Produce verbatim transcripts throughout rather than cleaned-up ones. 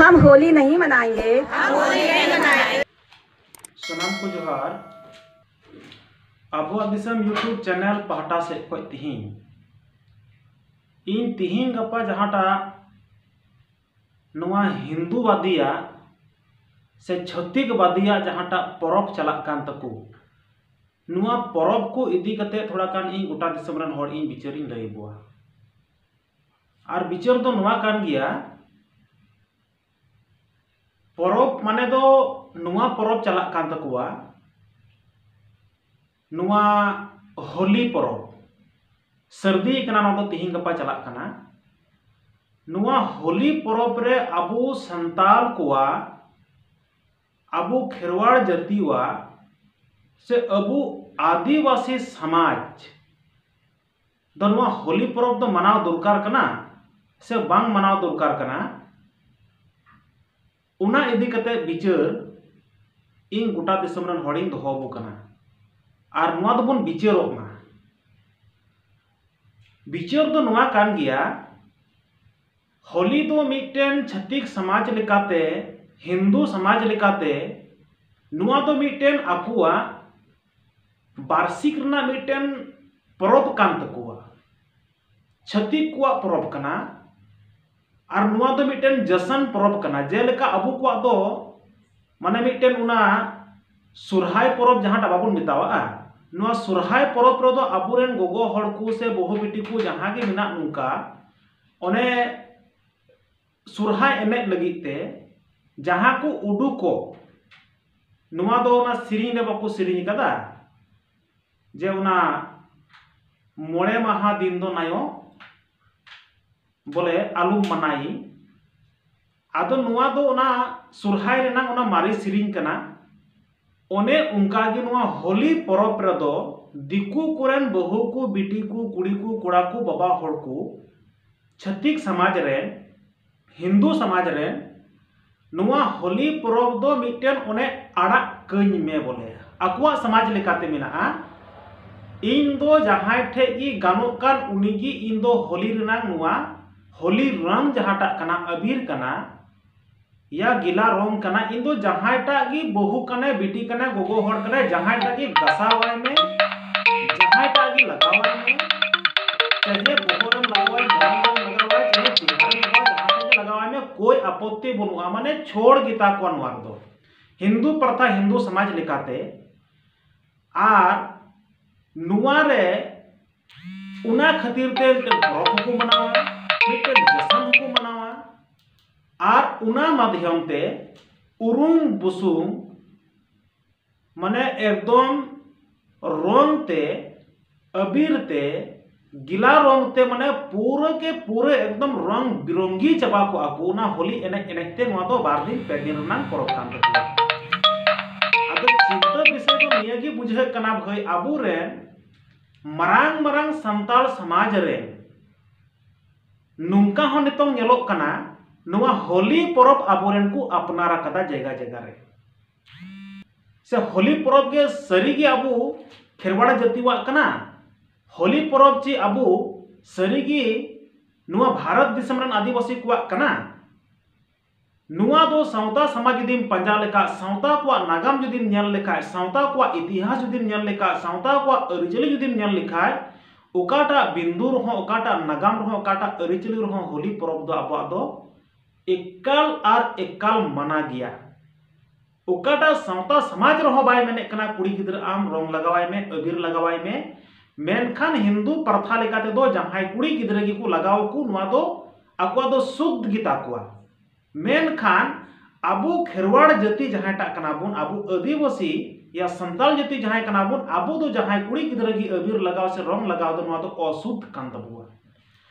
हम होली नहीं मनाएंगे। ᱥᱟᱱᱟᱢ ᱠᱚ ᱡᱚᱦᱟᱨ᱾ ᱟᱵᱚᱣᱟᱜ ᱫᱤᱥᱚᱢ YouTube ᱪᱮᱱᱮᱞ ᱯᱟᱦᱴᱟ ᱥᱮᱫ ᱠᱷᱚᱱ ᱛᱤᱦᱤᱧ ᱤᱧ ᱛᱤᱦᱤᱧ ᱜᱟᱯᱟ ᱡᱟᱦᱟᱸᱴᱟᱜ ᱱᱚᱣᱟ ᱦᱤᱱᱫᱩᱵᱟᱫᱤᱭᱟᱜ ᱥᱮ ᱪᱷᱟᱹᱛᱤᱠᱵᱟᱫᱤᱭᱟᱜ ᱡᱟᱦᱟᱸᱴᱟᱜ ᱯᱚᱨᱚᱵᱽ ᱪᱟᱞᱟᱜ ᱠᱟᱱ ᱛᱟᱠᱚ, ᱱᱚᱣᱟ ᱯᱚᱨᱚᱵᱽ ᱠᱚ ᱤᱫᱤ ᱠᱟᱛᱮ ᱛᱷᱚᱲᱟ ᱜᱟᱱ ᱤᱧ ᱜᱚᱴᱟ ᱫᱤᱥᱚᱢ ᱨᱮᱱ ᱦᱚᱲ ᱤᱧ ᱵᱤᱪᱟᱹᱨᱤᱧ ᱞᱟᱹᱭ ᱟᱠᱚᱣᱟ᱾ ᱟᱨ ᱵᱤᱪᱟᱹᱨ ᱫᱚ ᱱᱚᱣᱟ ᱠᱟᱱ ᱜᱮᱭᱟ, ᱯᱚᱨᱚᱵᱽ ᱢᱟᱱᱮ ᱫᱚ ᱱᱚᱣᱟ ᱯᱚᱨᱚᱵᱽ ᱪᱟᱞᱟᱜ ᱠᱟᱱ ᱛᱟᱠᱚᱣᱟ, ᱱᱚᱣᱟ ᱦᱳᱞᱤ ᱯᱚᱨᱚᱵᱽ ᱥᱟᱹᱨᱫᱤ ᱠᱟᱱᱟ, ᱱᱚᱣᱟ ᱫᱚ ᱛᱤᱦᱤᱧ ᱜᱟᱯᱟ ᱪᱟᱞᱟᱜ ᱠᱟᱱᱟ᱾ ᱱᱚᱣᱟ ᱦᱳᱞᱤ ᱯᱚᱨᱚᱵᱽ ᱨᱮ ᱟᱵᱚ ᱥᱟᱱᱛᱟᱞ ᱠᱚᱣᱟᱜ, ᱟᱵᱚ ᱠᱷᱮᱨᱣᱟᱲ ᱡᱟᱹᱛᱤᱣᱟᱜ ᱥᱮ ᱟᱵᱚ ᱟᱹᱫᱤᱵᱟᱹᱥᱤ ᱥᱚᱢᱟᱡᱽ ᱫᱚ ᱱᱚᱣᱟ ᱦᱳᱞᱤ ᱯᱚᱨᱚᱵᱽ ᱫᱚ ᱢᱟᱱᱟᱣ ᱫᱚᱨᱠᱟᱨ ᱠᱟᱱᱟ ᱥᱮ ᱵᱟᱝ ᱢᱟᱱᱟᱣ ᱫᱚᱨᱠᱟᱨ ᱠᱟᱱᱟ, ᱚᱱᱟ ᱤᱫᱤ ᱠᱟᱛᱮ ᱵᱤᱪᱟᱹᱨ ᱤᱧ ᱜᱚᱴᱟ ᱫᱤᱥᱚᱢ ᱨᱮᱱ ᱦᱚᱲᱤᱧ ᱫᱚᱦᱚ ᱟᱠᱚ ᱠᱟᱱᱟ᱾ ᱟᱨ ᱱᱚᱣᱟ ᱫᱚᱵᱚᱱ ᱵᱤᱪᱟᱹᱨᱚᱜ ᱢᱟ᱾ ᱵᱤᱪᱟᱹᱨ ᱫᱚ ᱱᱚᱣᱟ ᱠᱟᱱ ᱜᱮᱭᱟ, ᱦᱳᱞᱤ ᱫᱚ ᱢᱤᱫᱴᱮᱱ ᱪᱷᱟᱹᱛᱤᱠ ᱥᱚᱢᱟᱡᱽ ᱞᱮᱠᱟᱛᱮ, ᱦᱤᱱᱫᱩ ᱥᱚᱢᱟᱡᱽ ᱞᱮᱠᱟᱛᱮ, ᱱᱚᱣᱟ ᱫᱚ ᱢᱤᱫᱴᱮᱱ ᱟᱠᱚᱣᱟᱜ ᱵᱟᱨᱥᱤᱠ ᱨᱮᱱᱟᱜ ᱢᱤᱫᱴᱮᱱ ᱯᱚᱨᱚᱵᱽ ᱠᱟᱱ ᱛᱟᱠᱚᱣᱟ, ᱪᱷᱟᱹᱛᱤᱠ ᱠᱚᱣᱟᱜ ᱯᱚᱨᱚᱵᱽ ᱠᱟᱱᱟ᱾ ᱟᱨ ᱱᱚᱣᱟ ᱫᱚ ᱢᱤᱫᱴᱮᱱ ᱡᱚᱥᱚᱱ ᱯᱚᱨᱚᱵᱽ ᱠᱟᱱᱟ᱾ ᱡᱮᱞᱮᱠᱟ ᱟᱵᱚ ᱠᱚᱣᱟᱜ ᱫᱚ ᱢᱟᱱᱮ ᱢᱤᱫᱴᱮᱱ ᱚᱱᱟ ᱥᱚᱨᱦᱟᱭ ᱯᱚᱨᱚᱵᱽ ᱡᱟᱦᱟᱸᱴᱟᱜ ᱵᱟᱵᱚᱱ ᱢᱮᱛᱟᱣᱟᱜᱼᱟ, ᱱᱚᱣᱟ ᱥᱚᱨᱦᱟᱭ ᱯᱚᱨᱚᱵᱽ ᱨᱮᱫᱚ ᱟᱵᱚᱨᱮᱱ ᱜᱚᱜᱚ ᱦᱚᱲ ᱠᱚ ᱥᱮ ᱵᱟᱹᱦᱩ ᱵᱤᱴᱤ ᱠᱚ ᱡᱟᱦᱟᱸ ᱜᱮ ᱢᱮᱱᱟᱜ ᱱᱚᱝᱠᱟ, ᱚᱱᱮ ᱥᱚᱨᱦᱟᱭ ᱮᱱᱮᱡ ᱞᱟᱹᱜᱤᱫ ᱛᱮ ᱡᱟᱦᱟᱸ ᱠᱚ ᱩᱰᱩᱠᱚᱜ, ᱱᱚᱣᱟ ᱫᱚ ᱚᱱᱟ ᱥᱮᱨᱮᱧ ᱨᱮ ᱵᱟᱠᱚ ᱥᱮᱨᱮᱧ ᱠᱟᱫᱟ ᱡᱮ ᱚᱱᱟ ᱢᱚᱬᱮ ᱢᱟᱦᱟ ᱫᱤᱱ ᱫᱚ ᱱᱟᱭᱚ ᱵᱚᱞᱮ ᱟᱞᱚᱢ ᱢᱟᱱᱟᱭ᱾ ᱟᱫᱚ ᱱᱚᱣᱟ ᱫᱚ ᱚᱱᱟ ᱥᱚᱨᱦᱟᱭ ᱨᱮᱱᱟᱜ ᱚᱱᱟ ᱢᱟᱨᱮ ᱥᱮᱨᱮᱧ ᱠᱟᱱᱟ᱾ ᱚᱱᱮ ᱚᱱᱠᱟ ᱜᱮ ᱱᱚᱣᱟ ᱦᱳᱞᱤ ᱯᱚᱨᱚᱵᱽ ᱨᱮᱫᱚ ᱫᱤᱠᱩ ᱠᱚᱨᱮᱱ ᱵᱟᱹᱦᱩ ᱠᱚ, ᱵᱤᱴᱤ ᱠᱚ, ᱠᱩᱲᱤ ᱠᱚ, ᱠᱚᱲᱟ ᱠᱚ, ᱵᱟᱵᱟ ᱦᱚᱲ ᱠᱚ, ᱪᱷᱟᱹᱛᱤᱠ ᱥᱚᱢᱟᱡᱽ ᱨᱮᱱ, ᱦᱤᱱᱫᱩ ᱥᱚᱢᱟᱡᱽ ᱨᱮᱱ, ᱱᱚᱣᱟ ᱦᱳᱞᱤ ᱯᱚᱨᱚᱵᱽ ᱫᱚ ᱢᱤᱫᱴᱮᱱ ᱚᱱᱮ ᱟᱲᱟᱜ ᱠᱟᱹᱧ ᱢᱮ ᱵᱚᱞᱮ, ᱟᱠᱚᱣᱟᱜ ᱥᱚᱢᱟᱡᱽ ᱞᱮᱠᱟᱛᱮ ᱢᱮᱱᱟᱜᱼᱟ᱾ ᱤᱧ ᱫᱚ ᱡᱟᱦᱟᱸᱭ ᱴᱷᱮᱡ ᱜᱮ ᱜᱟᱱᱚᱜ ᱠᱟᱱ ᱩᱱᱤ ᱜᱮ ᱤᱧ ᱫᱚ ᱦᱳᱞᱤ ᱨᱮᱱᱟᱜ ᱱᱚᱣᱟ ᱦᱳᱞᱤ ᱨᱚᱝ ᱡᱟᱦᱟᱸᱴᱟᱜ ᱠᱟᱱᱟ, ᱟᱵᱤᱨ ᱠᱟᱱᱟ, ᱭᱟ ᱜᱤᱞᱟ ᱨᱚᱝ ᱠᱟᱱᱟ, ᱤᱧ ᱫᱚ ᱡᱟᱦᱟᱸᱭᱴᱟᱜ ᱜᱮ ᱵᱟᱹᱦᱩ ᱠᱟᱱᱟᱭ, ᱵᱤᱴᱤ ᱠᱟᱱᱟᱭ, ᱜᱚᱜᱚ ᱦᱚᱲ ᱠᱟᱱᱟᱭ, ᱡᱟᱦᱟᱸᱭᱴᱟᱜ ᱜᱮ ᱜᱟᱥᱟᱣᱟᱭ ᱢᱮ, ᱡᱟᱦᱟᱸᱭᱴᱟᱜ ᱜᱮ ᱞᱟᱜᱟᱣᱟᱭ ᱢᱮ, ᱪᱟᱦᱮ ᱵᱚᱦᱚᱜ ᱨᱮᱢ ᱞᱟᱜᱟᱣᱟᱭ, ᱢᱮᱫ ᱨᱮᱢ ᱞᱟᱜᱟᱣᱟᱭ, ᱪᱟᱦᱮ ᱪᱮᱦᱨᱟ ᱨᱮᱢ ᱞᱟᱜᱟᱣᱟᱭ, ᱡᱟᱦᱟᱸ ᱴᱷᱮᱱ ᱜᱮ ᱞᱟᱜᱟᱣᱟᱭ ᱢᱮ, ᱠᱳᱭ ᱟᱯᱚᱛᱛᱤ ᱵᱟᱹᱱᱩᱜᱼᱟ᱾ ᱢᱟᱱᱮ ᱪᱷᱚᱲ ᱜᱮᱛᱟ ᱠᱚᱣᱟ ᱱᱚᱣᱟ ᱨᱮᱫᱚ ᱦᱤᱱᱫᱩ ᱯᱨᱚᱛᱷᱟ, ᱦᱤᱱᱫᱩ ᱥᱚᱢᱟᱡᱽ ᱞᱮᱠᱟᱛᱮ᱾ ᱟᱨ ᱱᱚᱣᱟ ᱨᱮ ᱚᱱᱟ ᱠᱷᱟᱹᱛᱤᱨ ᱛᱮ ᱢᱤᱫᱴᱮᱱ ᱯᱚᱨᱚᱵᱽ ᱦᱚᱸᱠᱚ ᱢᱟᱱᱟᱣᱟ, ᱢᱤᱫᱴᱮᱱ ᱡᱚᱥᱚᱱ ᱦᱚᱸᱠᱚ ᱢᱟᱱᱟᱣᱟ᱾ ᱟᱨ ᱚᱱᱟ ᱢᱟᱫᱽᱫᱷᱚᱢ ᱛᱮ ᱩᱨᱩᱢ ᱵᱩᱥᱩᱢ, ᱢᱟᱱᱮ ᱮᱠᱫᱚᱢ ᱨᱚᱝ ᱛᱮ, ᱟᱵᱤᱨ ᱛᱮ, ᱜᱤᱞᱟ ᱨᱚᱝ ᱛᱮ, ᱢᱟᱱᱮ ᱯᱩᱨᱟᱹ ᱠᱮ ᱯᱩᱨᱟᱹ ᱮᱠᱫᱚᱢ ᱨᱚᱝ ᱵᱤᱨᱚᱝᱜᱤ ᱪᱟᱵᱟ ᱠᱚᱜᱼᱟ ᱠᱚ ᱚᱱᱟ ᱦᱳᱞᱤ ᱮᱱᱮᱡ ᱮᱱᱮᱡ ᱛᱮ᱾ ᱱᱚᱣᱟ ᱫᱚ ᱵᱟᱨ ᱫᱤᱱ ᱯᱮ ᱫᱤᱱ ᱨᱮᱱᱟᱜ ᱯᱚᱨᱚᱵᱽ ᱠᱟᱱ ᱛᱟᱠᱚᱣᱟ᱾ ᱟᱫᱚ ᱪᱤᱱᱛᱟᱹ ᱵᱤᱥᱚᱭ ᱫᱚ ᱱᱤᱭᱟᱹ ᱜᱮ ᱵᱩᱡᱷᱟᱹᱜ ᱠᱟᱱᱟ ᱵᱷᱟᱹᱭ, ᱟᱵᱚᱨᱮᱱ ᱢᱟᱨᱟᱝ ᱢᱟᱨᱟᱝ ᱥᱟᱱᱛᱟᱲ ᱥᱚᱢᱟᱡᱽ ᱨᱮ ᱱᱚᱝᱠᱟ ᱦᱚᱸ ᱱᱤᱛᱚᱝ ᱧᱮᱞᱚᱜ ᱠᱟᱱᱟ, ᱱᱚᱣᱟ ᱦᱳᱞᱤ ᱯᱚᱨᱚᱵᱽ ᱟᱵᱚᱨᱮᱱ ᱠᱚ ᱟᱯᱱᱟᱨ ᱟᱠᱟᱫᱟ ᱡᱟᱭᱜᱟ ᱡᱟᱭᱜᱟ ᱨᱮ᱾ ᱥᱮ ᱦᱳᱞᱤ ᱯᱚᱨᱚᱵᱽ ᱜᱮ ᱥᱟᱹᱨᱤᱜᱮ ᱟᱵᱚ ᱠᱷᱮᱨᱣᱟᱲ ᱡᱟᱹᱛᱤᱣᱟᱜ ᱠᱟᱱᱟ? ᱦᱳᱞᱤ ᱯᱚᱨᱚᱵᱽ ᱪᱮᱫ ᱟᱵᱚ ᱥᱟᱹᱨᱤᱜᱮ ᱱᱚᱣᱟ ᱵᱷᱟᱨᱚᱛ ᱫᱤᱥᱚᱢ ᱨᱮᱱ ᱟᱹᱫᱤᱵᱟᱹᱥᱤ ᱠᱚᱣᱟᱜ ᱠᱟᱱᱟ? ᱱᱚᱣᱟ ᱫᱚ ᱥᱟᱶᱛᱟ ᱥᱚᱢᱟᱡᱽ ᱡᱩᱫᱤᱢ ᱯᱟᱸᱡᱟ ᱞᱮᱠᱷᱟᱡ, ᱥᱟᱶᱛᱟ ᱠᱚᱣᱟᱜ ᱱᱟᱜᱟᱢ ᱡᱩᱫᱤᱢ ᱧᱮᱞ ᱞᱮᱠᱷᱟᱡ, ᱥᱟᱶᱛᱟ ᱠᱚᱣᱟᱜ ᱤᱛᱤᱦᱟᱥ ᱡᱩᱫᱤᱢ ᱧᱮᱞ ᱞᱮᱠᱷᱟᱡ, ᱥᱟᱶᱛᱟ ᱠᱚᱣᱟᱜ ᱟᱹᱨᱤᱪᱟᱹᱞᱤ ᱡᱩᱫᱤᱢ ᱧᱮᱞ ᱞᱮᱠᱷᱟᱡ, ᱚᱠᱟᱴᱟᱜ ᱵᱤᱱᱫᱩ ᱨᱮᱦᱚᱸ, ᱚᱠᱟᱴᱟᱜ ᱱᱟᱜᱟᱢ ᱨᱮᱦᱚᱸ, ᱚᱠᱟᱴᱟᱜ ᱟᱹᱨᱤᱪᱟᱹᱞᱤ ᱨᱮᱦᱚᱸ ᱦᱳᱞᱤ ᱯᱚᱨᱚᱵᱽ ᱫᱚ ᱟᱵᱚᱣᱟᱜ ᱫᱚ ᱮᱠᱟᱞ ᱟᱨ ᱮᱠᱟᱞ ᱢᱟᱱᱟ ᱜᱮᱭᱟ᱾ ᱚᱠᱟᱴᱟᱜ ᱥᱟᱶᱛᱟ ᱥᱚᱢᱟᱡᱽ ᱨᱮᱦᱚᱸ ᱵᱟᱭ ᱢᱮᱱᱮᱫ ᱠᱟᱱᱟ ᱠᱩᱲᱤ ᱜᱤᱫᱽᱨᱟᱹ ᱟᱢ ᱨᱚᱝ ᱞᱟᱜᱟᱣᱟᱭ ᱢᱮ, ᱟᱵᱤᱨ ᱞᱟᱜᱟᱣᱟᱭ ᱢᱮ᱾ ᱢᱮᱱᱠᱷᱟᱱ ᱦᱤᱱᱫᱩ ᱯᱨᱚᱛᱷᱟ ᱞᱮᱠᱟ ᱛᱮᱫᱚ ᱡᱟᱦᱟᱸᱭ ᱠᱩᱲᱤ ᱜᱤᱫᱽᱨᱟᱹ ᱜᱮᱠᱚ ᱞᱟᱜᱟᱣ ᱟᱠᱚ, ᱱᱚᱣᱟ ᱫᱚ ᱟᱠᱚᱣᱟᱜ ᱫᱚ ᱥᱩᱠ ᱜᱮᱛᱟ ᱠᱚᱣᱟ᱾ ᱢᱮᱱᱠᱷᱟᱱ ᱟᱵᱚ ᱠᱷᱮᱨᱣᱟᱲ ᱡᱟᱹᱛᱤ ᱡᱟᱦᱟᱸᱭᱴᱟᱜ ᱠᱟᱱᱟ ᱵᱚᱱ, ᱟᱵᱚ ᱟᱹᱫᱤᱵᱟᱹᱥᱤ ᱭᱟ ᱥᱟᱱᱛᱟᱲ ᱡᱟᱹᱛᱤ ᱡᱟᱦᱟᱸᱭ ᱠᱟᱱᱟ ᱵᱚᱱ, ᱟᱵᱚ ᱫᱚ ᱡᱟᱦᱟᱸᱭ ᱠᱩᱲᱤ ᱜᱤᱫᱽᱨᱟᱹ ᱜᱮ ᱟᱵᱤᱨ ᱞᱟᱜᱟᱣ ᱥᱮ ᱨᱚᱝ ᱞᱟᱜᱟᱣ ᱫᱚ, ᱱᱚᱣᱟ ᱫᱚ ᱚᱥᱩᱫᱷ ᱠᱟᱱ ᱛᱟᱵᱚᱣᱟ᱾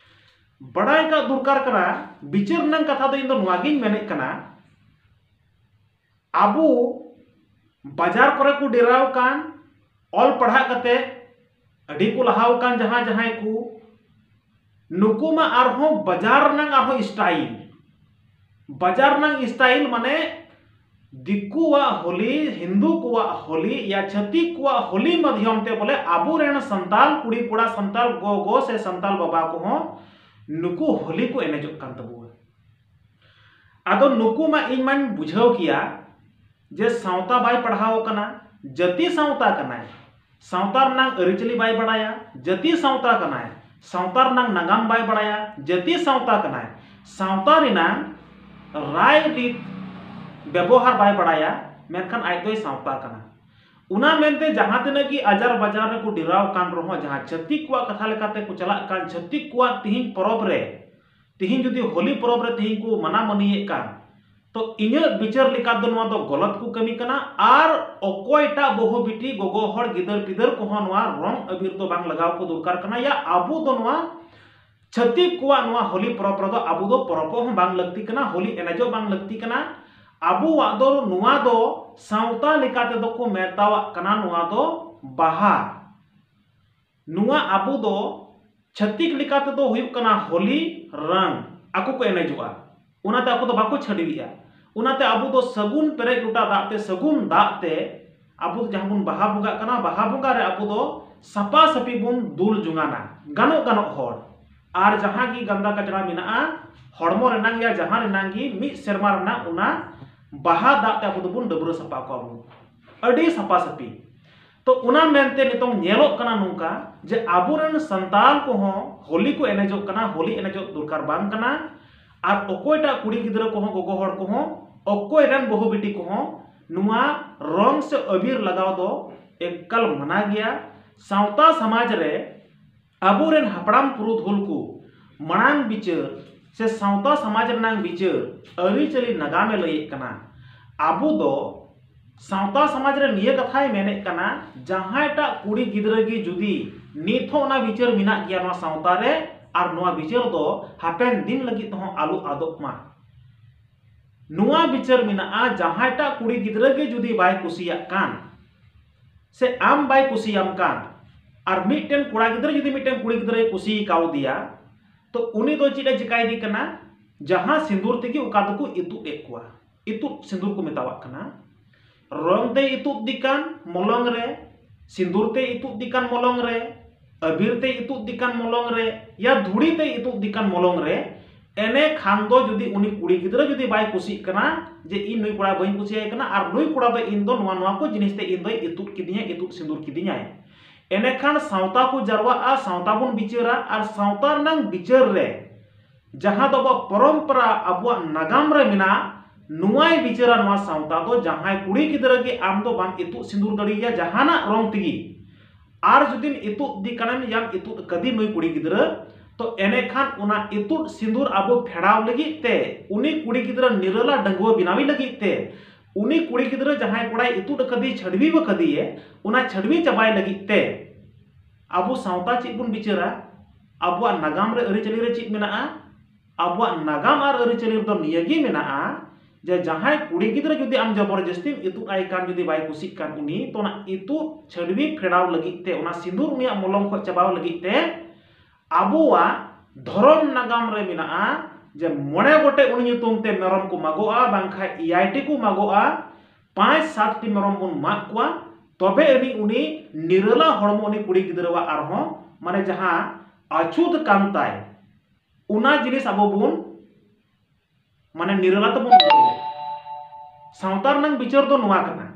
ᱵᱟᱲᱟᱭ ᱠᱟᱜ ᱫᱚᱨᱠᱟᱨ ᱠᱟᱱᱟ᱾ ᱵᱤᱪᱟᱹᱨ ᱨᱮᱱᱟᱜ ᱠᱟᱛᱷᱟ ᱫᱚ ᱤᱧ ᱫᱚ ᱱᱚᱣᱟ ᱜᱤᱧ ᱢᱮᱱᱮᱫ ᱠᱟᱱᱟ, ᱟᱵᱚ ᱵᱟᱡᱟᱨ ᱠᱚᱨᱮ ᱠᱚ ᱰᱮᱨᱟᱣ ᱠᱟᱱ, ᱚᱞ ᱯᱟᱲᱦᱟᱜ ᱠᱟᱛᱮ ᱟᱹᱰᱤ ᱠᱚ ᱞᱟᱦᱟᱣ ᱠᱟᱱ ᱡᱟᱦᱟᱸ ᱡᱟᱦᱟᱸᱭ ᱠᱚ, ᱱᱩᱠᱩ ᱢᱟ ᱟᱨᱦᱚᱸ ᱵᱟᱡᱟᱨ ᱨᱮᱱᱟᱝ ᱟᱨᱦᱚᱸ ᱥᱴᱟᱭᱤᱞ, ᱵᱟᱡᱟᱨ ᱨᱮᱱᱟᱝ ᱥᱴᱟᱭᱤᱞ ᱢᱟᱱᱮ ᱫᱤᱠᱩᱣᱟᱜ ᱦᱳᱞᱤ, ᱦᱤᱱᱫᱩ ᱠᱚᱣᱟᱜ ᱦᱳᱞᱤ ᱭᱟ ᱪᱷᱟᱹᱛᱤᱠ ᱠᱚᱣᱟᱜ ᱦᱳᱞᱤ ᱢᱟᱫᱽᱫᱷᱚᱢ ᱛᱮ ᱵᱚᱞᱮ ᱟᱵᱚᱨᱮᱱ ᱥᱟᱱᱛᱟᱞ ᱠᱩᱲᱤ ᱠᱚᱲᱟ, ᱥᱟᱱᱛᱟᱞ ᱜᱚᱜᱚ ᱥᱮ ᱥᱟᱱᱛᱟᱞ ᱵᱟᱵᱟ ᱠᱚᱦᱚᱸ ᱱᱩᱠᱩ ᱦᱳᱞᱤ ᱠᱚ ᱮᱱᱮᱡᱚᱜ ᱠᱟᱱ ᱛᱟᱵᱚᱣᱟ᱾ ᱟᱫᱚ ᱱᱩᱠᱩ ᱢᱟ ᱤᱧ ᱢᱟᱧ ᱵᱩᱡᱷᱟᱹᱣ ᱠᱮᱭᱟ ᱡᱮ ᱥᱟᱶᱛᱟ ᱵᱟᱭ ᱯᱟᱲᱦᱟᱣ ᱟᱠᱟᱱᱟ, ᱡᱟᱹᱛᱤ ᱥᱟᱶᱛᱟ ᱠᱟᱱᱟᱭ, ᱥᱟᱶᱛᱟ ᱨᱮᱱᱟᱜ ᱟᱹᱨᱤᱪᱟᱹᱞᱤ ᱵᱟᱭ ᱵᱟᱲᱟᱭᱟ, ᱡᱟᱹᱛᱤ ᱥᱟᱶᱛᱟ ᱠᱟᱱᱟᱭ, ᱥᱟᱶᱛᱟ ᱨᱮᱱᱟᱜ ᱱᱟᱜᱟᱢ ᱵᱟᱭ ᱵᱟᱲᱟᱭᱟ, ᱡᱟᱹᱛᱤ ᱥᱟᱶᱛᱟ ᱠᱟᱱᱟᱭ, ᱥᱟᱶᱛᱟ ᱨᱮᱱᱟᱜ ᱨᱟᱭ ᱨᱤᱛ ᱵᱮᱵᱚᱦᱟᱨ ᱵᱟᱭ ᱵᱟᱲᱟᱭᱟ, ᱢᱮᱱᱠᱷᱟᱱ ᱟᱡ ᱫᱚᱭ ᱥᱟᱶᱛᱟ ᱠᱟᱱᱟ᱾ ᱚᱱᱟ ᱢᱮᱱᱛᱮ ᱡᱟᱦᱟᱸ ᱛᱤᱱᱟᱹᱜ ᱜᱮ ᱟᱡᱟᱨ ᱵᱟᱡᱟᱨ ᱨᱮᱠᱚ ᱰᱮᱨᱟᱣ ᱠᱟᱱ ᱨᱮᱦᱚᱸ, ᱡᱟᱦᱟᱸ ᱪᱷᱟᱹᱛᱤᱠ ᱠᱚᱣᱟᱜ ᱠᱟᱛᱷᱟ ᱞᱮᱠᱟᱛᱮ ᱠᱚ ᱪᱟᱞᱟᱜ ᱠᱟᱱ, ᱪᱷᱟᱹᱛᱤᱠ ᱠᱚᱣᱟᱜ ᱛᱤᱦᱤᱧ ᱯᱚᱨᱚᱵᱽ ᱨᱮ, ᱛᱤᱦᱤᱧ ᱡᱩᱫᱤ ᱦᱳᱞᱤ ᱯᱚᱨᱚᱵᱽ ᱨᱮ ᱛᱤᱦᱤᱧ ᱠᱚ ᱢᱟᱱᱟ ᱢᱟᱹᱱᱤᱭᱮᱫ ᱠᱟᱱ, ᱛᱚ ᱤᱧᱟᱹᱜ ᱵᱤᱪᱟᱹᱨ ᱞᱮᱠᱟ ᱫᱚ ᱱᱚᱣᱟ ᱫᱚ ᱜᱚᱞᱚᱛ ᱠᱚ ᱠᱟᱹᱢᱤ ᱠᱟᱱᱟ᱾ ᱟᱨ ᱚᱠᱚᱭᱴᱟᱜ ᱵᱟᱹᱦᱩ ᱵᱤᱴᱤ, ᱜᱚᱜᱚ ᱦᱚᱲ, ᱜᱤᱫᱟᱹᱨ ᱯᱤᱫᱟᱹᱨ ᱠᱚᱦᱚᱸ ᱱᱚᱣᱟ ᱨᱚᱝ ᱟᱵᱤᱨ ᱫᱚ ᱵᱟᱝ ᱞᱟᱜᱟᱣ ᱠᱚ ᱫᱚᱨᱠᱟᱨ ᱠᱟᱱᱟ᱾ ᱭᱟ ᱟᱵᱚ ᱫᱚ ᱱᱚᱣᱟ ᱪᱷᱟᱹᱛᱤᱠ ᱠᱚᱣᱟᱜ ᱱᱚᱣᱟ ᱦᱳᱞᱤ ᱯᱚᱨᱚᱵᱽ ᱨᱮᱫᱚ ᱟᱵᱚ ᱫᱚ ᱯᱚᱨᱚᱵᱚᱜ ᱦᱚᱸ ᱵᱟᱝ ᱞᱟᱹᱠᱛᱤ ᱠᱟᱱᱟ, ᱦᱳᱞᱤ ᱮᱱᱮᱡᱚᱜ ᱵᱟᱝ ᱞᱟᱹᱠᱛᱤ ᱠᱟᱱᱟ᱾ ᱟᱵᱚᱣᱟᱜ ᱫᱚ ᱱᱚᱣᱟ ᱫᱚ ᱥᱟᱶᱛᱟ ᱞᱮᱠᱟ ᱛᱮᱫᱚ ᱠᱚ ᱢᱮᱛᱟᱣᱟᱜ ᱠᱟᱱᱟ ᱱᱚᱣᱟ ᱫᱚ ᱵᱟᱦᱟ᱾ ᱱᱚᱣᱟ ᱟᱵᱚ ᱫᱚ ᱪᱷᱟᱹᱛᱤᱠ ᱞᱮᱠᱟ ᱛᱮᱫᱚ ᱦᱩᱭᱩᱜ ᱠᱟᱱᱟ ᱦᱳᱞᱤ ᱨᱚᱝ, ᱟᱠᱚ ᱠᱚ ᱮᱱᱮᱡᱚᱜᱼᱟ, ᱚᱱᱟᱛᱮ ᱟᱠᱚ ᱫᱚ ᱵᱟᱠᱚ ᱪᱷᱟᱹᱰᱣᱤᱜᱼᱟ᱾ ᱚᱱᱟᱛᱮ ᱟᱵᱚ ᱫᱚ ᱥᱟᱹᱜᱩᱱ ᱯᱮᱨᱮᱡ ᱞᱚᱴᱟ ᱫᱟᱜ ᱛᱮ, ᱥᱟᱹᱜᱩᱱ ᱫᱟᱜ ᱛᱮ ᱟᱵᱚ ᱫᱚ ᱡᱟᱦᱟᱸ ᱵᱚᱱ ᱵᱟᱦᱟ ᱵᱚᱸᱜᱟᱜ ᱠᱟᱱᱟ, ᱵᱟᱦᱟ ᱵᱚᱸᱜᱟ ᱨᱮ ᱟᱵᱚ ᱫᱚ ᱥᱟᱯᱟ ᱥᱟᱹᱯᱤ ᱵᱚᱱ ᱫᱩᱞ ᱡᱚᱝᱟᱱᱟ ᱜᱟᱱᱚᱜ ᱜᱟᱱᱚᱜ ᱦᱚᱲ᱾ ᱟᱨ ᱡᱟᱦᱟᱸ ᱜᱮ ᱜᱟᱱᱫᱟ ᱠᱟᱪᱲᱟ ᱢᱮᱱᱟᱜᱼᱟ ᱦᱚᱲᱢᱚ ᱨᱮᱱᱟᱜ ᱭᱟ ᱡᱟᱦᱟᱸ ᱨᱮᱱᱟᱜ ᱜᱮ, ᱢᱤᱫ ᱥᱮᱨᱢᱟ ᱨᱮᱱᱟᱜ ᱚᱱᱟ ᱵᱟᱦᱟ ᱫᱟᱜ ᱛᱮ ᱟᱵᱚ ᱫᱚᱵᱚᱱ ᱰᱟᱹᱵᱽᱨᱟᱹ ᱥᱟᱯᱟ ᱠᱚᱣᱟ ᱵᱚᱱ, ᱟᱹᱰᱤ ᱥᱟᱯᱟ ᱥᱟᱹᱯᱤ᱾ ᱛᱚ ᱚᱱᱟ ᱢᱮᱱᱛᱮ ᱱᱤᱛᱚᱝ ᱧᱮᱞᱚᱜ ᱠᱟᱱᱟ ᱱᱚᱝᱠᱟ ᱡᱮ ᱟᱵᱚᱨᱮᱱ ᱥᱟᱱᱛᱟᱲ ᱠᱚᱦᱚᱸ ᱦᱳᱞᱤ ᱠᱚ ᱮᱱᱮᱡᱚᱜ ᱠᱟᱱᱟ, ᱦᱳᱞᱤ ᱮᱱᱮᱡᱚᱜ ᱫᱚᱨᱠᱟᱨ ᱵᱟᱝ ᱠᱟᱱᱟ᱾ ᱟᱨ ᱚᱠᱚᱭᱴᱟᱜ ᱠᱩᱲᱤ ᱜᱤᱫᱽᱨᱟᱹ ᱠᱚᱦᱚᱸ, ᱜᱚᱜᱚ ᱦᱚᱲ ᱠᱚᱦᱚᱸ, ᱚᱠᱚᱭ ᱨᱮᱱ ᱵᱟᱹᱦᱩ ᱵᱤᱴᱤ ᱠᱚᱦᱚᱸ ᱱᱚᱣᱟ ᱨᱚᱝ ᱥᱮ ᱟᱵᱤᱨ ᱞᱟᱜᱟᱣ ᱫᱚ ᱮᱠᱟᱞ ᱢᱟᱱᱟ ᱜᱮᱭᱟ᱾ ᱥᱟᱶᱛᱟ ᱥᱚᱢᱟᱡᱽ ᱨᱮ ᱟᱵᱚᱨᱮᱱ ᱦᱟᱯᱲᱟᱢ ᱯᱩᱨᱩᱫᱷᱩᱞ ᱠᱚ ᱢᱟᱲᱟᱝ ᱵᱤᱪᱟᱹᱨ ᱥᱮ ᱥᱟᱶᱛᱟ ᱥᱚᱢᱟᱡᱽ ᱨᱮᱱᱟᱜ ᱵᱤᱪᱟᱹᱨ ᱟᱹᱨᱤᱪᱟᱹᱞᱤ ᱱᱟᱜᱟᱢᱮ ᱞᱟᱹᱭᱮᱫ ᱠᱟᱱᱟ᱾ ᱟᱵᱚ ᱫᱚ ᱥᱟᱶᱛᱟ ᱥᱚᱢᱟᱡᱽ ᱨᱮ ᱱᱤᱭᱟᱹ ᱠᱟᱛᱷᱟᱭ ᱢᱮᱱᱮᱫ ᱠᱟᱱᱟ, ᱡᱟᱦᱟᱸᱭᱴᱟᱜ ᱠᱩᱲᱤ ᱜᱤᱫᱽᱨᱟᱹ ᱜᱮ ᱡᱩᱫᱤ ᱱᱤᱛ ᱦᱚᱸ ᱚᱱᱟ ᱵᱤᱪᱟᱹᱨ ᱢᱮᱱᱟᱜ ᱜᱮᱭᱟ ᱱᱚᱣᱟ ᱥᱟᱶᱛᱟ ᱨᱮ, ᱟᱨ ᱱᱚᱣᱟ ᱵᱤᱪᱟᱹᱨ ᱫᱚ ᱦᱟᱯᱮᱱ ᱫᱤᱱ ᱞᱟᱹᱜᱤᱫ ᱛᱮᱦᱚᱸ ᱟᱞᱚ ᱟᱫᱚᱜ ᱢᱟ᱾ ᱱᱚᱣᱟ ᱵᱤᱪᱟᱹᱨ ᱢᱮᱱᱟᱜᱼᱟ, ᱡᱟᱦᱟᱸᱭᱴᱟᱜ ᱠᱩᱲᱤ ᱜᱤᱫᱽᱨᱟᱹ ᱜᱮ ᱡᱩᱫᱤ ᱵᱟᱭ ᱠᱩᱥᱤᱭᱟᱜ ᱠᱟᱱ ᱥᱮ ᱟᱢ ᱵᱟᱭ ᱠᱩᱥᱤᱭᱟᱢ ᱠᱟᱱ, ᱟᱨ ᱢᱤᱫᱴᱮᱱ ᱠᱚᱲᱟ ᱜᱤᱫᱽᱨᱟᱹ ᱡᱩᱫᱤ ᱢᱤᱫᱴᱮᱱ ᱠᱩᱲᱤ ᱜᱤᱫᱽᱨᱟᱹᱭ ᱠᱩᱥᱤ ᱠᱟᱣᱫᱮᱭᱟ, ᱛᱚ ᱩᱱᱤ ᱫᱚ ᱪᱮᱫ ᱮ ᱪᱤᱠᱟᱭᱮᱫᱮ ᱠᱟᱱᱟ? ᱡᱟᱦᱟᱸ ᱥᱤᱸᱫᱩᱨ ᱛᱮᱜᱮ ᱚᱠᱟ ᱫᱚᱠᱚ ᱤᱛᱩᱫ ᱮᱫ ᱠᱚᱣᱟ, ᱤᱛᱩᱫ ᱥᱤᱸᱫᱩᱨ ᱠᱚ ᱢᱮᱛᱟᱣᱟᱜ ᱠᱟᱱᱟ᱾ ᱨᱚᱝ ᱛᱮᱭ ᱤᱛᱩᱫ ᱫᱤ ᱠᱟᱱ ᱢᱚᱞᱚᱝ ᱨᱮ, ᱥᱤᱸᱫᱩᱨ ᱛᱮᱭ ᱤᱛᱩᱫ ᱫᱤ ᱠᱟᱱ ᱢᱚᱞᱚᱝ ᱨᱮ, ᱟᱵᱤᱨ ᱛᱮᱭ ᱤᱛᱩᱫ ᱫᱤ ᱠᱟᱱ ᱢᱚᱞᱚᱝ ᱨᱮ, ᱭᱟ ᱫᱷᱩᱲᱤ ᱛᱮᱭ ᱤᱛᱩᱫ ᱫᱤ ᱠᱟᱱ ᱢᱚᱞᱚᱝ ᱨᱮ, ᱮᱱᱮ ᱠᱷᱟᱱ ᱫᱚ ᱡᱩᱫᱤ ᱩᱱᱤ ᱠᱩᱲᱤ ᱜᱤᱫᱽᱨᱟᱹ ᱡᱩᱫᱤ ᱵᱟᱭ ᱠᱩᱥᱤᱜ ᱠᱟᱱᱟ ᱡᱮ ᱤᱧ ᱱᱩᱭ ᱠᱚᱲᱟ ᱵᱟᱹᱧ ᱠᱩᱥᱤᱭᱟᱭ ᱠᱟᱱᱟ ᱟᱨ ᱱᱩᱭ ᱠᱚᱲᱟ ᱫᱚ ᱤᱧ ᱫᱚ ᱱᱚᱣᱟ ᱱᱚᱣᱟ ᱠᱚ ᱡᱤᱱᱤᱥ ᱛᱮ ᱤᱧ ᱫᱚᱭ ᱤᱛᱩᱫ ᱠᱤᱫᱤᱧᱟ, ᱤᱛᱩᱫ ᱥᱤᱸᱫᱩᱨ ᱠᱤᱫᱤᱧᱟᱭ, ᱮᱱᱮᱠᱷᱟᱱ ᱥᱟᱶᱛᱟ ᱠᱚ ᱡᱟᱨᱣᱟᱜᱼᱟ, ᱥᱟᱶᱛᱟ ᱵᱚᱱ ᱵᱤᱪᱟᱹᱨᱟ ᱟᱨ ᱥᱟᱶᱛᱟ ᱨᱮᱱᱟᱜ ᱵᱤᱪᱟᱹᱨ ᱨᱮ ᱡᱟᱦᱟᱸ ᱫᱚ ᱟᱵᱚᱣᱟᱜ ᱯᱚᱨᱚᱢᱯᱚᱨᱟ, ᱟᱵᱚᱣᱟᱜ ᱱᱟᱜᱟᱢ ᱨᱮ ᱢᱮᱱᱟᱜ, ᱱᱚᱣᱟᱭ ᱵᱤᱪᱟᱹᱨᱟ ᱱᱚᱣᱟ ᱥᱟᱶᱛᱟ ᱫᱚ, ᱡᱟᱦᱟᱸᱭ ᱠᱩᱲᱤ ᱜᱤᱫᱽᱨᱟᱹ ᱜᱮ ᱟᱢ ᱫᱚ ᱵᱟᱢ ᱤᱛᱩᱫ ᱥᱤᱸᱫᱩᱨ ᱫᱟᱲᱮᱭᱟᱭᱟ ᱡᱟᱦᱟᱱᱟᱜ ᱨᱚᱝ ᱛᱮᱜᱮ, ᱟᱨ ᱡᱩᱫᱤᱢ ᱤᱛᱩᱫ ᱫᱤ ᱠᱟᱱᱟᱢ ᱭᱟᱢ ᱤᱛᱩᱫ ᱠᱟᱫᱮ ᱱᱩᱭ ᱠᱩᱲᱤ ᱜᱤᱫᱽᱨᱟᱹ, ᱛᱚ ᱮᱱᱮᱠᱷᱟᱱ ᱚᱱᱟ ᱤᱛᱩᱫ ᱥᱤᱸᱫᱩᱨ ᱟᱵᱚ ᱯᱷᱮᱲᱟᱣ ᱞᱟᱹᱜᱤᱫ ᱛᱮ, ᱩᱱᱤ ᱠᱩᱲᱤ ᱜᱤᱫᱽᱨᱟᱹ ᱱᱤᱨᱟᱹᱞᱟ ᱰᱟᱺᱜᱩᱣᱟᱹ ᱵᱮᱱᱟᱣᱤ ᱞᱟᱹᱜᱤᱫ ᱛᱮ, ᱩᱱᱤ ᱠᱩᱲᱤ ᱜᱤᱫᱽᱨᱟᱹ ᱡᱟᱦᱟᱸᱭ ᱠᱚᱲᱟᱭ ᱤᱛᱩᱫ ᱟᱠᱟᱫᱮ, ᱪᱷᱟᱹᱰᱣᱤ ᱟᱠᱟᱫᱮᱭᱮ, ᱚᱱᱟ ᱪᱷᱟᱹᱰᱣᱤ ᱪᱟᱵᱟᱭ ᱞᱟᱹᱜᱤᱫ ᱛᱮ ᱟᱵᱚ ᱥᱟᱶᱛᱟ ᱪᱮᱫ ᱵᱚᱱ ᱵᱤᱪᱟᱹᱨᱟ? ᱟᱵᱚᱣᱟᱜ ᱱᱟᱜᱟᱢ ᱨᱮ, ᱟᱹᱨᱤᱪᱟᱹᱞᱤ ᱨᱮ ᱪᱮᱫ ᱢᱮᱱᱟᱜᱼᱟ? ᱟᱵᱚᱣᱟᱜ ᱱᱟᱜᱟᱢ ᱟᱨ ᱟᱹᱨᱤᱪᱟᱹᱞᱤ ᱨᱮᱫᱚ ᱱᱤᱭᱟᱹ ᱜᱮ ᱢᱮᱱᱟᱜᱼᱟ ᱡᱮ ᱡᱟᱦᱟᱸᱭ ᱠᱩᱲᱤ ᱜᱤᱫᱽᱨᱟᱹ ᱡᱩᱫᱤ ᱟᱢ ᱡᱚᱵᱚᱨ ᱡᱟᱹᱥᱛᱤᱢ ᱤᱛᱩᱫ ᱟᱭ ᱠᱟᱱ, ᱡᱩᱫᱤ ᱵᱟᱭ ᱠᱩᱥᱤᱜ ᱠᱟᱱ, ᱩᱱᱤ ᱛᱚ ᱚᱱᱟ ᱤᱛᱩᱫ ᱪᱷᱟᱹᱰᱣᱤ ᱯᱷᱮᱲᱟᱣ ᱞᱟᱹᱜᱤᱫ ᱛᱮ, ᱚᱱᱟ ᱥᱤᱸᱫᱩᱨ ᱩᱱᱤᱭᱟᱜ ᱢᱚᱞᱚᱝ ᱠᱷᱚᱱ ᱪᱟᱵᱟᱣ ᱞᱟᱹᱜᱤᱫ ᱛᱮ ᱟᱵᱚᱣᱟᱜ ᱫᱷᱚᱨᱚᱢ ᱱᱟᱜᱟᱢ ᱨᱮ ᱢᱮᱱᱟᱜᱼᱟ ᱡᱮ ᱢᱚᱬᱮ ᱜᱚᱴᱮᱡ ᱩᱱᱤ ᱧᱩᱛᱩᱢ ᱛᱮ ᱢᱮᱨᱚᱢ ᱠᱚ ᱢᱟᱜᱚᱜᱼᱟ, ᱵᱟᱝᱠᱷᱟᱱ ᱮᱭᱟᱭ ᱴᱤ ᱠᱚ ᱢᱟᱜᱚᱜᱼᱟ, ᱯᱟᱸᱪ ᱥᱟᱛ ᱴᱤ ᱢᱮᱨᱚᱢ ᱵᱚᱱ ᱢᱟᱜ ᱠᱚᱣᱟ, ᱛᱚᱵᱮ ᱟᱹᱱᱤᱡ ᱩᱱᱤ ᱱᱤᱨᱟᱹᱞᱟ ᱦᱚᱲᱢᱚ ᱩᱱᱤ ᱠᱩᱲᱤ ᱜᱤᱫᱽᱨᱟᱹᱣᱟᱜ ᱟᱨᱦᱚᱸ ᱢᱟᱱᱮ ᱡᱟᱦᱟᱸ ᱟᱹᱪᱷᱩᱛ ᱠᱟᱱ ᱛᱟᱭ, ᱚᱱᱟ ᱡᱤᱱᱤᱥ ᱟᱵᱚ ᱵᱚᱱ ᱢᱟᱱᱮ ᱱᱤᱨᱟᱹᱞᱟ ᱛᱮᱵᱚᱱ ᱩᱰᱩᱠᱟ᱾ ᱥᱟᱶᱛᱟ ᱨᱮᱱᱟᱜ ᱵᱤᱪᱟᱹᱨ ᱫᱚ ᱱᱚᱣᱟ ᱠᱟᱱᱟ᱾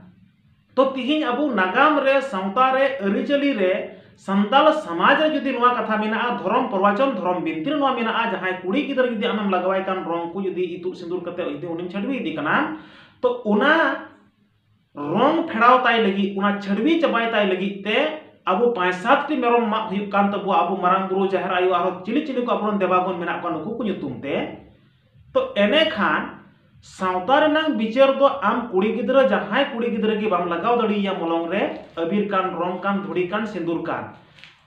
ᱛᱚ ᱛᱤᱦᱤᱧ ᱟᱵᱚ ᱱᱟᱜᱟᱢ ᱨᱮ, ᱥᱟᱶᱛᱟ ᱨᱮ, ᱟᱹᱨᱤᱪᱟᱹᱞᱤ ᱨᱮ, ᱥᱟᱱᱛᱟᱲ ᱥᱚᱢᱟᱡᱽ ᱨᱮ ᱡᱩᱫᱤ ᱱᱚᱣᱟ ᱠᱟᱛᱷᱟ ᱢᱮᱱᱟᱜᱼᱟ, ᱫᱷᱚᱨᱚᱢ ᱯᱨᱚᱵᱚᱪᱚᱱ, ᱫᱷᱚᱨᱚᱢ ᱵᱤᱱᱛᱤ ᱨᱮ ᱱᱚᱣᱟ ᱢᱮᱱᱟᱜᱼᱟ, ᱡᱟᱦᱟᱸᱭ ᱠᱩᱲᱤ ᱜᱤᱫᱽᱨᱟᱹ ᱡᱩᱫᱤ ᱟᱢᱮᱢ ᱞᱟᱜᱟᱣᱟᱭ ᱠᱟᱱ ᱨᱚᱝ ᱠᱚ ᱡᱩᱫᱤ ᱤᱛᱩᱫ ᱥᱤᱸᱫᱩᱨ ᱠᱟᱛᱮ ᱡᱩᱫᱤ ᱩᱱᱤᱢ ᱪᱷᱟᱹᱰᱣᱤ ᱤᱫᱤ ᱠᱟᱱᱟ, ᱛᱚ ᱚᱱᱟ ᱨᱚᱝ ᱯᱷᱮᱲᱟᱣ ᱛᱟᱭ ᱞᱟᱹᱜᱤᱫ, ᱚᱱᱟ ᱪᱷᱟᱹᱰᱣᱤ ᱪᱟᱵᱟᱭ ᱛᱟᱭ ᱞᱟᱹᱜᱤᱫ ᱛᱮ ᱟᱵᱚ ᱯᱟᱸᱪ ᱥᱟᱛ ᱴᱤ ᱢᱮᱨᱚᱢ ᱢᱟᱜ ᱦᱩᱭᱩᱜ ᱠᱟᱱ ᱛᱟᱵᱚᱣᱟ, ᱟᱵᱚ ᱢᱟᱨᱟᱝ ᱵᱩᱨᱩ, ᱡᱟᱦᱮᱨ ᱟᱭᱳ, ᱟᱨᱦᱚᱸ ᱪᱤᱞᱤ ᱪᱤᱞᱤ ᱠᱚ ᱟᱵᱚᱨᱮᱱ ᱫᱮᱵᱟᱜᱚᱱ ᱢᱮᱱᱟᱜ ᱠᱚᱣᱟ, ᱱᱩᱠᱩ ᱠᱚ ᱧᱩᱛᱩᱢ ᱛᱮ᱾ ᱛᱚ ᱮᱱᱮᱠᱷᱟᱱ ᱥᱟᱶᱛᱟ ᱨᱮᱱᱟᱜ ᱵᱤᱪᱟᱹᱨ ᱫᱚ ᱟᱢ ᱠᱩᱲᱤ ᱜᱤᱫᱽᱨᱟᱹ, ᱡᱟᱦᱟᱸᱭ ᱠᱩᱲᱤ ᱜᱤᱫᱽᱨᱟᱹ ᱜᱮ ᱵᱟᱢ ᱞᱟᱜᱟᱣ ᱫᱟᱲᱮᱭᱟᱭᱟ ᱢᱚᱞᱚᱝ ᱨᱮ, ᱟᱵᱤᱨ ᱠᱟᱱ, ᱨᱚᱝ ᱠᱟᱱ, ᱫᱷᱩᱲᱤ ᱠᱟᱱ, ᱥᱤᱸᱫᱩᱨ ᱠᱟᱱ᱾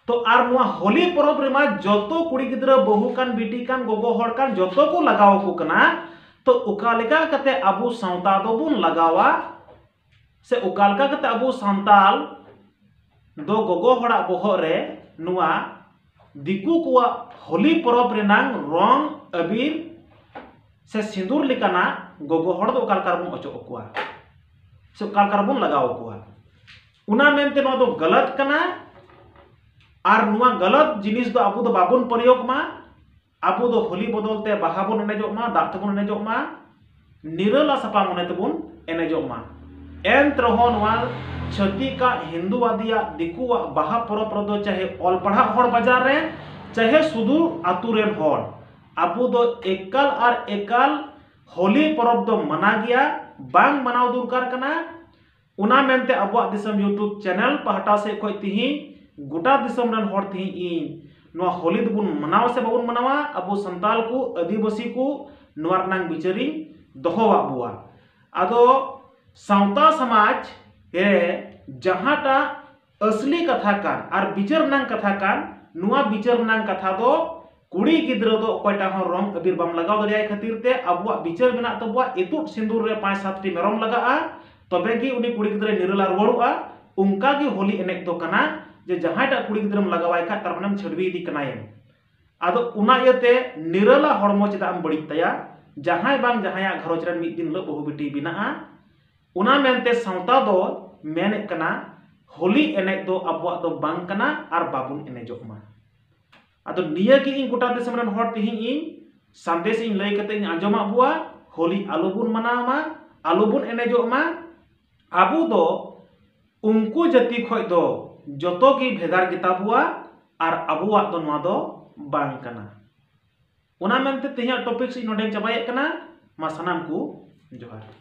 ᱛᱚ ᱟᱨ ᱱᱚᱣᱟ ᱦᱳᱞᱤ ᱯᱚᱨᱚᱵᱽ ᱨᱮᱢᱟ ᱡᱚᱛᱚ ᱠᱩᱲᱤ ᱜᱤᱫᱽᱨᱟᱹ, ᱵᱟᱹᱦᱩ ᱠᱟᱱ, ᱵᱤᱴᱤ ᱠᱟᱱ, ᱜᱚᱜᱚ ᱦᱚᱲ ᱠᱟᱱ, ᱡᱚᱛᱚ ᱠᱚ ᱞᱟᱜᱟᱣ ᱟᱠᱚ ᱠᱟᱱᱟ᱾ ᱛᱚ ᱚᱠᱟ ᱞᱮᱠᱟ ᱠᱟᱛᱮ ᱟᱵᱚ ᱥᱟᱶᱛᱟ ᱫᱚᱵᱚᱱ ᱞᱟᱜᱟᱣᱟ, ᱥᱮ ᱚᱠᱟ ᱞᱮᱠᱟ ᱠᱟᱛᱮ ᱟᱵᱚ ᱥᱟᱱᱛᱟᱞ ᱫᱚ ᱜᱚᱜᱚ ᱦᱚᱲᱟᱜ ᱵᱚᱦᱚᱜ ᱨᱮ ᱱᱚᱣᱟ ᱫᱤᱠᱩ ᱠᱚᱣᱟᱜ ᱦᱳᱞᱤ ᱯᱚᱨᱚᱵᱽ ᱨᱮᱱᱟᱝ ᱨᱚᱝ, ᱟᱵᱤᱨ ᱥᱮ ᱥᱤᱸᱫᱩᱨ ᱞᱮᱠᱟᱱᱟᱜ ᱜᱚᱜᱚ ᱦᱚᱲ ᱫᱚ ᱚᱠᱟ ᱞᱮᱠᱟ ᱨᱮᱵᱚᱱ ᱚᱪᱚᱜ ᱟᱠᱚᱣᱟ, ᱥᱮ ᱚᱠᱟ ᱞᱮᱠᱟ ᱨᱮᱵᱚᱱ ᱞᱟᱜᱟᱣ ᱟᱠᱚᱣᱟ? ᱚᱱᱟ ᱢᱮᱱᱛᱮ ᱱᱚᱣᱟ ᱫᱚ ᱜᱟᱞᱟᱛ ᱠᱟᱱᱟ᱾ ᱟᱨ ᱱᱚᱣᱟ ᱜᱟᱞᱟᱛ ᱡᱤᱱᱤᱥ ᱫᱚ ᱟᱵᱚ ᱫᱚ ᱵᱟᱵᱚᱱ ᱯᱨᱚᱭᱳᱜᱽ ᱢᱟ᱾ ᱟᱵᱚ ᱫᱚ ᱦᱳᱞᱤ ᱵᱚᱫᱚᱞ ᱛᱮ ᱵᱟᱦᱟ ᱵᱚᱱ ᱮᱱᱮᱡᱚᱜ ᱢᱟ, ᱫᱟᱜ ᱛᱮᱵᱚᱱ ᱮᱱᱮᱡᱚᱜ ᱢᱟ, ᱱᱤᱨᱟᱹᱞᱟ ᱥᱟᱯᱟ ᱢᱚᱱᱮ ᱛᱮᱵᱚᱱ ᱮᱱᱮᱡᱚᱜ ᱢᱟ᱾ ᱮᱱᱛᱮ ᱨᱮᱦᱚᱸ ᱱᱚᱣᱟ ᱪᱷᱟᱹᱛᱤᱠᱟᱜ, ᱦᱤᱱᱫᱩᱣᱟᱫᱤᱭᱟᱜ, ᱫᱤᱠᱩᱣᱟᱜ ᱵᱟᱦᱟ ᱯᱚᱨᱚᱵᱽ ᱨᱮᱫᱚ ᱪᱟᱦᱮ ᱚᱞ ᱯᱟᱲᱦᱟᱜ ᱦᱚᱲ ᱵᱟᱡᱟᱨ ᱨᱮ, ᱪᱟᱦᱮ ᱥᱩᱫᱩᱨ ᱟᱹᱛᱩ ᱨᱮᱱ ᱦᱚᱲ, ᱟᱵᱚ ᱫᱚ ᱮᱠᱟᱞ ᱟᱨ ᱮᱠᱟᱞ ᱦᱳᱞᱤ ᱯᱚᱨᱚᱵᱽ ᱫᱚ ᱢᱟᱱᱟ ᱜᱮᱭᱟ, ᱵᱟᱝ ᱢᱟᱱᱟᱣ ᱫᱚᱨᱠᱟᱨ ᱠᱟᱱᱟ᱾ ᱚᱱᱟ ᱢᱮᱱᱛᱮ ᱟᱵᱚᱣᱟᱜ ᱫᱤᱥᱚᱢ YouTube channel ᱯᱟᱦᱴᱟ ᱥᱮᱫ ᱠᱷᱚᱱ ᱛᱤᱦᱤᱧ ᱜᱚᱴᱟ ᱫᱤᱥᱚᱢ ᱨᱮᱱ ᱦᱚᱲ ᱛᱤᱦᱤᱧ ᱤᱧ ᱱᱚᱣᱟ ᱦᱳᱞᱤ ᱫᱚᱵᱚᱱ ᱢᱟᱱᱟᱣᱟ ᱥᱮ ᱵᱟᱵᱚᱱ ᱢᱟᱱᱟᱣᱟ, ᱟᱵᱚ ᱥᱟᱱᱛᱟᱲ ᱠᱚ, ᱟᱹᱫᱤᱵᱟᱹᱥᱤ ᱠᱚ, ᱱᱚᱣᱟ ᱨᱮᱱᱟᱜ ᱵᱤᱪᱟᱹᱨᱤᱧ ᱫᱚᱦᱚᱣᱟᱜ ᱵᱚᱣᱟ᱾ ᱟᱫᱚ ᱥᱟᱶᱛᱟ ᱥᱚᱢᱟᱡᱽ ᱨᱮ ᱡᱟᱦᱟᱸᱴᱟᱜ ᱟᱹᱥᱞᱤ ᱠᱟᱛᱷᱟ ᱠᱟᱱ ᱟᱨ ᱵᱤᱪᱟᱹᱨ ᱨᱮᱱᱟᱜ ᱠᱟᱛᱷᱟ ᱠᱟᱱ, ᱱᱚᱣᱟ ᱵᱤᱪᱟᱹᱨ ᱨᱮᱱᱟᱜ ᱠᱟᱛᱷᱟ ᱫᱚ ᱠᱩᱲᱤ ᱜᱤᱫᱽᱨᱟᱹ ᱫᱚ ᱚᱠᱚᱭᱴᱟᱜ ᱦᱚᱸ ᱨᱚᱝ ᱟᱵᱤᱨ ᱵᱟᱢ ᱞᱟᱜᱟᱣ ᱫᱟᱲᱮᱭᱟᱭ ᱠᱷᱟᱹᱛᱤᱨ ᱛᱮ ᱟᱵᱚᱣᱟᱜ ᱵᱤᱪᱟᱹᱨ ᱢᱮᱱᱟᱜ ᱛᱟᱵᱚᱣᱟ, ᱤᱛᱩᱫ ᱥᱤᱸᱫᱩᱨ ᱨᱮ ᱯᱟᱸᱪ ᱥᱟᱛᱴᱤ ᱢᱮᱨᱚᱢ ᱞᱟᱜᱟᱜᱼᱟ, ᱛᱚᱵᱮ ᱜᱮ ᱩᱱᱤ ᱠᱩᱲᱤ ᱜᱤᱫᱽᱨᱟᱹᱭ ᱱᱤᱨᱟᱹᱞᱟ ᱨᱩᱣᱟᱹᱲᱚᱜᱼᱟ᱾ ᱚᱱᱠᱟ ᱜᱮ ᱦᱳᱞᱤ ᱮᱱᱮᱡ ᱫᱚ ᱠᱟᱱᱟ, ᱡᱮ ᱡᱟᱦᱟᱸᱭᱴᱟᱜ ᱠᱩᱲᱤ ᱜᱤᱫᱽᱨᱟᱹᱢ ᱞᱟᱜᱟᱣᱟᱭ ᱠᱷᱟᱡ, ᱛᱟᱨ ᱢᱟᱱᱮᱢ ᱪᱷᱟᱹᱰᱣᱤ ᱤᱫᱤ ᱠᱟᱱᱟᱭᱮᱢ᱾ ᱟᱫᱚ ᱚᱱᱟ ᱤᱭᱟᱹᱛᱮ ᱱᱤᱨᱟᱹᱞᱟ ᱦᱚᱲᱢᱚ ᱪᱮᱫᱟᱜ ᱮᱢ ᱵᱟᱹᱲᱤᱡ ᱛᱟᱭᱟ? ᱡᱟᱦᱟᱸᱭ ᱵᱟᱝ ᱡᱟᱦᱟᱸᱭᱟᱜ ᱜᱷᱟᱨᱚᱸᱡᱽ ᱨᱮᱱ ᱢᱤᱫ ᱫᱤᱱ ᱦᱤᱞᱳᱜ ᱵᱟᱹᱦᱩ ᱵᱤᱴᱤᱭ ᱵᱮᱱᱟᱜᱼᱟ᱾ ᱚᱱᱟ ᱢᱮᱱᱛᱮ ᱥᱟᱶᱛᱟ ᱫᱚ ᱢᱮᱱᱮᱫ ᱠᱟᱱᱟ, ᱦᱳᱞᱤ ᱮᱱᱮᱡ ᱫᱚ ᱟᱵᱚᱣᱟᱜ ᱫᱚ ᱵᱟᱝ ᱠᱟᱱᱟ ᱟᱨ ᱵᱟᱵᱚᱱ ᱮᱱᱮᱡᱚᱜ ᱢᱟ᱾ ᱟᱫᱚ ᱱᱤᱭᱟᱹ ᱜᱮ ᱤᱧ ᱜᱚᱴᱟ ᱫᱤᱥᱚᱢ ᱨᱮᱱ ᱦᱚᱲ ᱛᱮᱦᱮᱧ ᱤᱧ ᱥᱟᱸᱫᱮᱥ ᱤᱧ ᱞᱟᱹᱭ ᱠᱟᱛᱮ ᱤᱧ ᱟᱸᱡᱚᱢᱟᱫ ᱵᱚᱣᱟ, ᱦᱳᱞᱤ ᱟᱞᱚᱵᱚᱱ ᱢᱟᱱᱟᱣ ᱢᱟ, ᱟᱞᱚᱵᱚᱱ ᱮᱱᱮᱡᱚᱜ ᱢᱟ᱾ ᱟᱵᱚ ᱫᱚ ᱩᱱᱠᱩ ᱡᱟᱹᱛᱤ ᱠᱷᱚᱡ ᱫᱚ ᱡᱚᱛᱚ ᱜᱮ ᱵᱷᱮᱜᱟᱨ ᱜᱮᱛᱟ ᱵᱚᱣᱟ ᱟᱨ ᱟᱵᱚᱣᱟᱜ ᱫᱚ ᱱᱚᱣᱟ ᱫᱚ ᱵᱟᱝ ᱠᱟᱱᱟ᱾ ᱚᱱᱟ ᱢᱮᱱᱛᱮ ᱛᱮᱦᱮᱧᱟᱜ topic ᱤᱧ ᱱᱚᱰᱮᱧ ᱪᱟᱵᱟᱭᱮᱫ ᱠᱟᱱᱟ᱾ ᱢᱟ ᱥᱟᱱᱟᱢ ᱠᱚ ᱡᱚᱦᱟᱨ᱾